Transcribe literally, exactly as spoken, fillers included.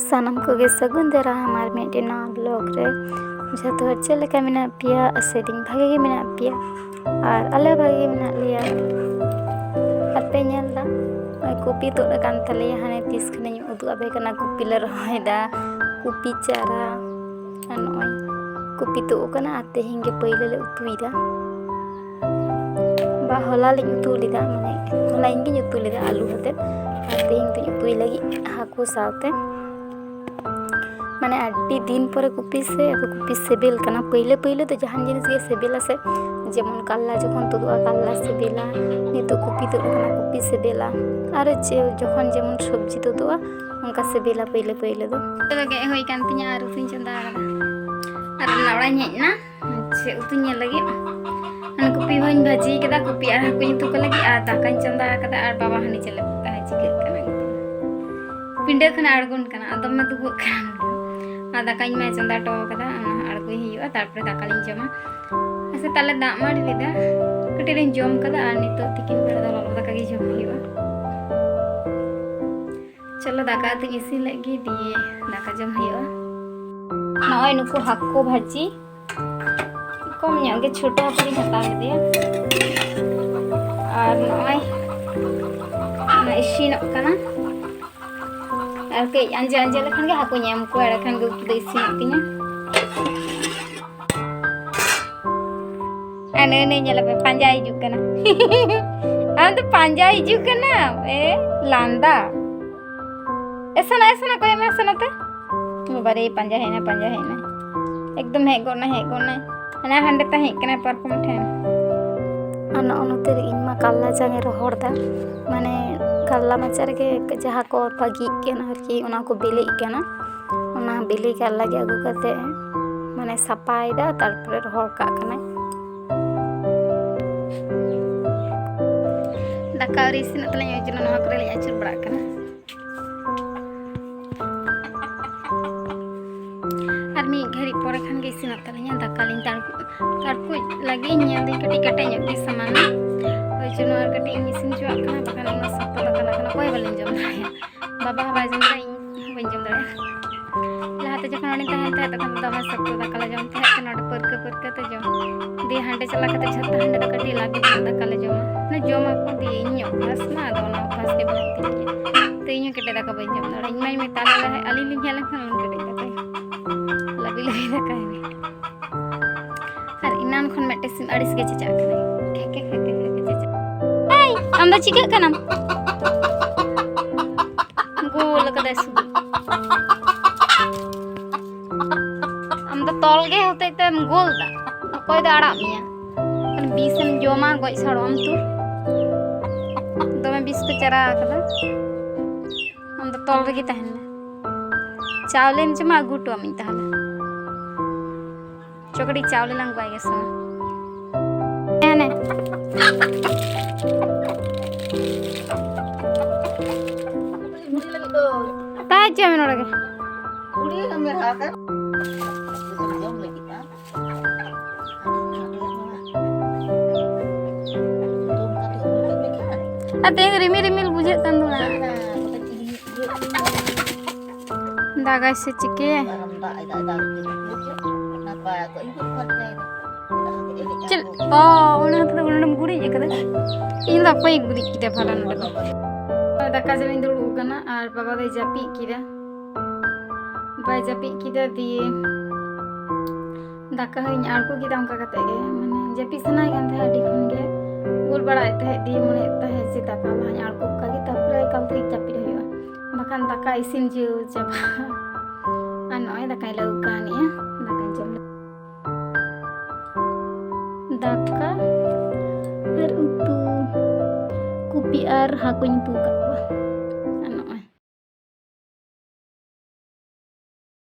ᱥᱟᱱᱟᱢ ᱠᱚᱜᱮ ᱥᱟᱹᱜᱩᱱ ᱫᱟᱨᱟᱢ ᱟᱨ ᱢᱤᱫᱴᱮᱱ ᱱᱟᱣᱟ ᱵᱞᱚᱜ ᱨᱮ᱾ ᱡᱚᱛᱚ ᱦᱚᱲ ᱪᱮᱫ ᱞᱮᱠᱟ ᱢᱮᱱᱟᱜ ᱯᱮᱭᱟ? ᱟᱥᱟᱭᱫᱟᱹᱧ ᱵᱷᱟᱜᱮ ᱜᱮ ᱢᱮᱱᱟᱜ ᱯᱮᱭᱟ ᱟᱨ ᱟᱞᱮ ᱦᱚᱸ ᱵᱷᱟᱜᱮ ᱜᱮ ᱢᱮᱱᱟᱜ ᱞᱮᱭᱟ᱾ ᱟᱨ ᱯᱮ ᱧᱮᱞ ᱫᱟ, ᱱᱚᱜᱼᱚᱭ ᱠᱚᱯᱤ ᱛᱩᱫ ᱟᱠᱟᱱ ᱛᱟᱞᱮᱭᱟ᱾ ᱦᱟᱱᱮ ᱛᱤᱥ ᱠᱷᱚᱱᱤᱧ ᱩᱫᱩᱜ ᱟᱯᱮ ᱠᱟᱱᱟ, ᱠᱚᱯᱤ ᱞᱮ ᱨᱚᱦᱚᱭ ᱫᱟ, ᱠᱚᱯᱤ ᱪᱟᱨᱟ᱾ ᱟᱨ ᱱᱚᱜᱼᱚᱭ ᱠᱚᱯᱤ ᱛᱩᱫ ᱟᱠᱟᱱᱟ ᱟᱨ ᱛᱮᱦᱮᱧ ᱜᱮ ᱯᱟᱹᱭᱞᱟᱹ ᱞᱮ ᱩᱛᱩᱭᱮᱫᱟ᱾ ᱵᱟ, ᱦᱚᱞᱟ ᱞᱤᱧ ᱩᱛᱩ ᱞᱮᱫᱟ, ᱢᱟᱱᱮ ᱦᱚᱞᱟ ᱤᱧ ᱜᱤᱧ ᱩᱛᱩ ᱞᱮᱫᱟ ᱟᱹᱞᱩ ᱟᱛᱮᱫ, ᱟᱨ ᱛᱮᱦᱮᱧ ᱫᱚᱧ ᱩᱛᱩᱭ ᱞᱟᱹᱜᱤᱫ ᱦᱟᱹᱠᱩ ᱥᱟᱶᱛᱮ᱾ ᱢᱟᱱᱮ ᱟᱹᱰᱤ ᱫᱤᱱ ᱯᱚᱨᱮ ᱠᱚᱯᱤ ᱥᱮ, ᱟᱫᱚ ᱠᱚᱯᱤ ᱥᱤᱵᱤᱞ ᱠᱟᱱᱟ᱾ ᱯᱟᱹᱭᱞᱟᱹ ᱯᱟᱹᱭᱞᱟᱹ ᱫᱚ ᱡᱟᱦᱟᱱ ᱡᱤᱱᱤᱥ ᱜᱮ ᱥᱤᱵᱤᱞᱟ ᱥᱮ, ᱡᱮᱢᱚᱱ ᱠᱟᱞᱞᱟ ᱡᱚᱠᱷᱚᱱ ᱛᱩᱫᱩᱜᱼᱟ, ᱠᱟᱞᱞᱟ ᱥᱤᱵᱤᱞᱟ, ᱱᱤᱛᱚᱜ ᱠᱚᱯᱤ ᱛᱩᱫ ᱟᱠᱟᱱᱟ, ᱠᱚᱯᱤ ᱥᱤᱵᱤᱞᱟ᱾ ᱟᱨ ᱪᱮ-, ᱡᱚᱠᱷᱚᱱ ᱡᱮᱢᱚᱱ ᱥᱚᱵᱽᱡᱤ ᱛᱩᱫᱩᱜᱼᱟ, ᱚᱱᱠᱟ ᱥᱤᱵᱤᱞᱟ ᱯᱟᱹᱭᱞᱟᱹ ᱯᱟᱹᱭᱞᱟᱹ ᱫᱚ᱾ ᱱᱤᱛᱚᱜ ᱫᱚ ᱜᱮᱫ ᱦᱩᱭ ᱠᱟᱱ ᱛᱤᱧᱟ ᱟᱨ ᱩᱛᱩᱧ ᱪᱚᱸᱫᱟ ᱟᱠᱟᱫᱟ᱾ ᱟᱨ ᱚᱱᱟ ᱚᱲᱟᱜ ᱤᱧ ᱦᱮᱡ ᱮᱱᱟ᱾ ᱪᱮᱫ ᱩᱛᱩᱧ ᱧᱮᱞ ᱞᱟᱹᱜᱤᱫ, ᱚᱱᱟ ᱠᱚᱯᱤ ᱦᱚᱸᱧ ᱵᱷᱟᱹᱡᱤ ᱠᱟᱫᱟ, ᱠᱚᱯᱤ ᱟᱨ ᱦᱟᱹᱠᱩᱧ ᱩᱛᱩ ᱠᱚ ᱞᱟᱹᱜᱤᱫ, ᱟᱨ ᱫᱟᱠᱟᱧ ᱪᱚᱸᱫᱟ ᱟᱠᱟᱫᱟ᱾ ᱟᱨ ᱵᱟᱵᱟ ᱦᱟᱹᱱᱤ ᱪᱮᱫ ᱞᱮᱠᱟ ᱪᱤᱠᱟᱹᱜ ᱠᱟᱱᱟ, ᱯᱤᱸᱰᱟᱹ ᱠᱷᱚᱱᱮ ᱟᱬᱜᱚᱱ ᱠᱟᱱᱟ, ᱟᱨ ᱫᱚᱢᱮ ᱫᱩᱦᱟᱹᱜ ᱠᱟᱱᱟ᱾ ᱟᱨ ᱫᱟᱠᱟᱧ ᱢᱟ ᱪᱚᱸᱫᱟ ᱦᱚᱴᱚ ᱠᱟᱫᱟ, ᱚᱱᱟ ᱦᱚᱸ ᱟᱬᱜᱚᱭ ᱦᱩᱭᱩᱜᱼᱟ, ᱛᱟᱨᱯᱚᱨᱮ ᱫᱟᱠᱟ ᱞᱤᱧ ᱡᱚᱢᱟ᱾ ᱟᱪᱪᱷᱟ, ᱛᱟᱦᱞᱮ ᱫᱟᱜ ᱢᱟᱹᱲᱤ ᱞᱮᱫᱟ, ᱠᱟᱹᱴᱤᱡ ᱞᱤᱧ ᱡᱚᱢ ᱠᱟᱫᱟ, ᱟᱨ ᱱᱤᱛᱚᱜ ᱛᱤᱠᱤᱱ ᱵᱮᱲᱟ ᱫᱚ ᱞᱚᱞᱚ ᱫᱟᱠᱟ ᱜᱮ ᱡᱚᱢ ᱦᱩᱭᱩᱜᱼᱟ᱾ ᱪᱚᱞᱚ, ᱫᱟᱠᱟ ᱩᱛᱩᱧ ᱤᱥᱤᱱ ᱞᱮᱫ ᱜᱮ, ᱫᱤᱭᱮ ᱫᱟᱠᱟ ᱡᱚᱢ ᱦᱩᱭᱩᱜᱼᱟ᱾ ᱱᱚᱜᱼᱚᱭ ᱱᱩᱠᱩ ᱦᱟᱹᱠᱩ ᱵᱷᱟᱹᱡᱤ ᱠᱚᱢ ᱧᱚᱜ ᱜᱮ, ᱪᱷᱳᱴᱳ ᱦᱟᱹᱠᱩ ᱞᱤᱧ ᱦᱟᱛᱟᱣ ᱞᱮᱫᱮᱭᱟ᱾ ᱟᱨ ᱱᱚᱜᱼᱚᱭ ᱚᱱᱟ ᱤᱥᱤᱱᱚᱜ ᱠᱟᱱᱟ᱾ ᱟᱨ ᱠᱟᱹᱡ ᱟᱸᱡᱮ ᱟᱸᱡᱮ ᱞᱮᱠᱷᱟᱱ ᱜᱮ ᱦᱟᱹᱠᱩᱧ ᱮᱢ ᱠᱚᱣᱟ, ᱮᱸᱰᱮᱠᱷᱟᱱ ᱜᱮ ᱩᱛᱩ ᱫᱚ ᱤᱥᱤᱱᱚᱜ ᱛᱤᱧᱟ᱾ ᱟᱨ ᱱᱟᱹᱭ ᱱᱟᱹᱭ ᱧᱮᱞᱮ ᱯᱮ, ᱯᱟᱸᱡᱟ ᱦᱤᱡᱩᱜ ᱠᱟᱱᱟ᱾ ᱟᱢ ᱫᱚ ᱯᱟᱸᱡᱟ ᱦᱤᱡᱩᱜ ᱠᱟᱱᱟᱢ, ᱮ ᱞᱟᱸᱫᱟ᱾ ᱮ ᱥᱟᱱᱟ, ᱮ ᱥᱟᱱᱟ, ᱠᱚᱭᱚᱜ ᱢᱮ, ᱥᱟᱱᱟ ᱛᱮ᱾ ᱵᱟᱵᱟ ᱨᱮ, ᱯᱟᱸᱡᱟ ᱦᱮᱡ ᱮᱱᱟ, ᱯᱟᱸᱡᱟ ᱦᱮᱡ ᱮᱱᱟ᱾ ᱮᱠᱫᱚᱢ ᱦᱮᱡ ᱜᱚᱫ ᱱᱟ, ᱦᱮᱡ ᱜᱚᱫ ᱱᱟ᱾ ᱦᱟᱱᱟ ᱦᱟᱸᱰᱮ ᱛᱟᱦᱮᱸ ᱠᱟᱱᱟ ᱯᱟᱨᱠᱚᱢ ᱴᱷᱮᱱ᱾ ᱟᱨ ᱱᱚᱜᱼᱚ ᱱᱚᱛᱮ ᱨᱮ ᱤᱧ ᱢᱟ ᱠᱟᱞᱞᱟ ᱡᱟᱝ ᱮ ᱨᱚᱦᱚᱲ ᱫᱟ, ᱢᱟᱱᱮ ᱠᱟᱞᱞᱟ ᱢᱟᱪᱟ ᱨᱮᱜᱮ ᱡᱟᱦᱟᱸ ᱠᱚ ᱯᱟᱹᱜᱤᱜ ᱠᱟᱱᱟ ᱟᱨᱠᱤ, ᱚᱱᱟ ᱠᱚ ᱵᱤᱞᱤᱜ ᱠᱟᱱᱟ᱾ ᱚᱱᱟ ᱵᱤᱞᱤ ᱠᱟᱞᱞᱟ ᱜᱮ ᱟᱹᱜᱩ ᱠᱟᱛᱮ, ᱢᱟᱱᱮ ᱥᱟᱯᱷᱟᱭᱮᱫᱟ, ᱛᱟᱨᱯᱚᱨᱮ ᱨᱚᱦᱚᱲ ᱠᱟᱜ ᱠᱟᱱᱟᱭ᱾ ᱫᱟᱠᱟ ᱟᱹᱣᱨᱤ ᱤᱥᱤᱱᱚᱜ ᱛᱟᱞᱤᱧᱟ, ᱳᱭ ᱡᱚᱱᱱᱚ ᱱᱚᱣᱟ ᱠᱚᱨᱮ ᱞᱤᱧ ᱟᱹᱪᱩᱨ ᱵᱟᱲᱟᱜ ᱠᱟᱱᱟ᱾ ᱟᱨ ᱢᱤᱫ ᱜᱷᱟᱹᱲᱤᱡ ᱯᱚᱨᱮ ᱠᱷᱟᱱ ᱜᱮ ᱤᱥᱤᱱᱚᱜ ᱛᱟᱹᱞᱤᱧᱟ᱾ ᱫᱟᱠᱟ ᱞᱤᱧ ᱛᱟᱲᱠᱩ-, ᱛᱟᱲᱠᱩᱡ ᱞᱟᱹᱜᱤᱫ ᱤᱧ ᱧᱮᱞ ᱫᱟᱹᱧ, ᱠᱟᱹᱴᱤᱡ ᱠᱮᱴᱮᱡ ᱧᱚᱜ ᱜᱮ ᱥᱟᱢᱟᱱᱟ᱾ ᱳᱭ ᱡᱚᱱᱱᱚ ᱟᱨ ᱠᱟᱹᱴᱤᱡ ᱤᱧ ᱤᱥᱤᱱ ᱦᱚᱪᱚᱣᱟᱜ ᱠᱟᱱᱟ, ᱵᱟᱠᱷᱟᱱ ᱩᱱᱟᱹᱜ ᱥᱚᱠᱛᱚ ᱫᱟᱠᱟ ᱞᱟᱜᱟᱜ ᱠᱟᱱᱟ, ᱚᱠᱚᱭ ᱦᱚᱸ ᱵᱟᱞᱤᱧ ᱡᱚᱢ ᱫᱟᱲᱮᱭᱟᱜᱼᱟ᱾ ᱵᱟᱵᱟ ᱦᱚᱸ ᱵᱟᱭ ᱡᱚᱢ ᱫᱟᱲᱮᱭᱟᱜᱼᱟ, ᱤᱧ ᱦᱚᱸ ᱵᱟᱹᱧ ᱡᱚᱢ ᱫᱟᱲᱮᱭᱟᱜᱼᱟ᱾ ᱩᱱᱤ ᱛᱟᱦᱮᱱ ᱛᱟᱦᱮᱸᱫ ᱛᱚᱠᱷᱚᱱ ᱫᱚᱢᱮ ᱥᱚᱠᱛᱚ ᱫᱟᱠᱟ ᱞᱮ ᱡᱚᱢ ᱛᱟᱦᱮᱸᱫ ᱛᱚ, ᱱᱚᱰᱮ ᱯᱟᱹᱨᱠᱟᱹ ᱯᱟᱹᱨᱠᱟᱹ ᱛᱮ ᱡᱚᱢ᱾ ᱫᱤᱭᱮ ᱦᱟᱸᱰᱮ ᱪᱟᱞᱟᱣ ᱠᱟᱛᱮ ᱡᱷᱚᱛᱚ ᱦᱟᱸᱰᱮ ᱫᱚ ᱠᱟᱹᱴᱤᱡ ᱞᱟᱹᱵᱤᱫ ᱧᱚᱜ ᱫᱟᱠᱟ ᱞᱮ ᱡᱚᱢᱟ᱾ ᱢᱟᱱᱮ ᱡᱚᱢ ᱟᱠᱚ, ᱫᱤᱭᱮ ᱤᱧ ᱚᱵᱷᱟᱥ ᱢᱟ, ᱟᱫᱚ ᱚᱱᱟ ᱚᱵᱷᱟᱥ ᱜᱮ ᱢᱮᱱᱟᱜ ᱛᱤᱧ ᱜᱮᱭᱟ᱾ ᱛᱚ ᱤᱧ ᱦᱚᱸ ᱠᱮᱴᱮᱡ ᱫᱟᱠᱟ ᱵᱟᱹᱧ ᱡᱚᱢ ᱫᱟᱲᱮᱭᱟᱜᱼᱟ᱾ ᱤᱧ ᱢᱟᱧ ᱢᱮᱛᱟ ᱞᱮ ᱛᱟᱦᱮᱸᱫ, ᱟᱹᱞᱤᱧ ᱞᱤᱧ ᱦᱮᱡ ᱞᱮᱱᱠᱷᱟᱱ ᱟᱞᱚᱢ ᱠᱮᱴᱮᱡ ᱫᱟᱠᱟᱭᱟ, ᱞᱟᱹᱵᱤᱫ ᱞᱟᱹᱵᱤᱫ ᱫᱟᱠᱟᱭ ᱢᱮ᱾ ᱟᱨ ᱮᱱᱟᱱ ᱠᱷᱚᱱ ᱢᱤᱫᱴᱮᱱ ᱥᱤᱢ ᱟᱹᱲᱤᱥ ᱜᱮ ᱪᱮᱪᱟᱜ ᱠᱟᱱᱟᱭ᱾ ᱠᱷᱮᱠ ᱠᱷᱮᱠ ᱠᱷᱮᱠ ᱠᱷᱮᱠ ᱪᱮᱪᱟᱜ᱾ ᱮᱭ, ᱟᱢ ᱫᱚ ᱪᱤᱠᱟᱹᱜ ᱠᱟᱱᱟᱢ? ᱜᱳᱞ ᱟᱠᱟᱫᱟᱭ ᱥᱩᱫᱷᱩ᱾ ᱟᱢ ᱫᱚ ᱛᱚᱞ ᱜᱮ ᱦᱚᱛᱮᱡ ᱛᱮᱢ ᱜᱳᱞ ᱫᱟ᱾ ᱚᱠᱚᱭ ᱫᱚ ᱟᱲᱟᱜ ᱢᱮᱭᱟ? ᱠᱷᱟᱱ ᱵᱤᱥ ᱮᱢ ᱡᱚᱢᱟ, ᱜᱚᱡ ᱥᱟᱲᱚᱜ ᱟᱢ ᱛᱚ᱾ ᱫᱚᱢᱮ ᱵᱤᱥ ᱠᱚ ᱪᱟᱨᱟ ᱟᱠᱟᱫᱟ᱾ ᱟᱢ ᱫᱚ ᱛᱚᱞ ᱨᱮᱜᱮ ᱛᱟᱦᱮᱱ ᱢᱮ᱾ ᱪᱟᱣᱞᱮᱢ ᱡᱚᱢᱟ, ᱟᱹᱜᱩ ᱦᱚᱴᱚ ᱟᱢᱤᱧ ᱛᱟᱦᱚᱞᱮ᱾ ᱪᱚ ᱠᱟᱹᱴᱤᱡ ᱪᱟᱣᱞᱮ ᱞᱟᱝ ᱵᱟᱭ ᱜᱮᱥᱟ᱾ ᱦᱮᱸ, ᱱᱮ᱾ ᱛᱟᱦᱮᱸ ᱦᱚᱪᱚ ᱢᱮ ᱱᱚᱰᱮ ᱜᱮ᱾ ᱟᱨ ᱛᱮᱦᱮᱧ ᱫᱚ ᱨᱤᱢᱤᱞ ᱨᱤᱢᱤᱞ ᱵᱩᱡᱷᱟᱹᱜ ᱠᱟᱱ ᱫᱚ᱾ ᱫᱟᱜᱟᱭ ᱥᱮ ᱪᱤᱠᱟᱹᱭᱟᱭ? ᱪᱮᱫ? ᱚ, ᱚᱱᱟ ᱦᱚᱛᱮ ᱛᱮ ᱱᱚᱰᱮᱢ ᱜᱩᱨᱤᱡ ᱟᱠᱟᱫᱟ? ᱤᱧ ᱫᱚ ᱚᱠᱚᱭ ᱜᱩᱨᱤᱡ ᱠᱮᱫᱟ ᱵᱷᱟᱞᱟ ᱱᱚᱰᱮ ᱫᱚ? ᱫᱟᱠᱟ ᱡᱚᱢᱤᱧ ᱫᱩᱲᱩᱵ ᱟᱠᱟᱱᱟ ᱟᱨ ᱵᱟᱵᱟ ᱫᱚᱭ ᱡᱟᱹᱯᱤᱫ ᱠᱮᱫᱟ᱾ ᱵᱟᱭ ᱡᱟᱹᱯᱤᱫ ᱠᱮᱫᱟ, ᱫᱤᱭᱮ ᱫᱟᱠᱟ ᱦᱚᱸᱧ ᱟᱬᱜᱚ ᱠᱮᱫᱟ᱾ ᱚᱱᱠᱟ ᱠᱟᱛᱮ ᱜᱮ, ᱢᱟᱱᱮ, ᱡᱟᱹᱯᱤᱫ ᱥᱟᱱᱟᱭᱮ ᱠᱟᱱ ᱛᱟᱦᱮᱸᱫ ᱟᱹᱰᱤ ᱠᱷᱚᱱ ᱜᱮ, ᱜᱳᱞ ᱵᱟᱲᱟᱭᱮᱫ ᱛᱟᱦᱮᱸᱫ᱾ ᱫᱤᱭᱮ ᱢᱚᱱᱮᱭᱮᱫ ᱛᱟᱦᱮᱸᱫ ᱡᱮ ᱫᱟᱠᱟ ᱞᱟᱦᱟᱧ ᱟᱬᱜᱚ ᱠᱟᱜ ᱜᱮ, ᱛᱟᱨᱯᱚᱨᱮ ᱮᱠᱟᱞ ᱛᱮ ᱡᱟᱹᱯᱤᱫ ᱦᱩᱭᱩᱜᱼᱟ, ᱵᱟᱠᱷᱟᱱ ᱫᱟᱠᱟ ᱤᱥᱤᱱ ᱡᱤᱣ ᱪᱟᱵᱟᱜᱼᱟ᱾ ᱟᱨ ᱱᱚᱜᱼᱚᱭ ᱫᱟᱠᱟᱧ ᱞᱟᱹᱦᱩᱫ ᱠᱟᱣᱱᱤᱜᱼᱟ, ᱫᱟᱠᱟᱧ ᱡᱚᱢ ᱞᱮ-, ᱫᱟᱠᱟ ᱟᱨ ᱩᱛᱩ, ᱠᱚᱯᱤ ᱟᱨ ᱦᱟᱹᱠᱩᱧ ᱩᱛᱩ ᱟᱠᱟᱫ ᱠᱚᱣᱟ᱾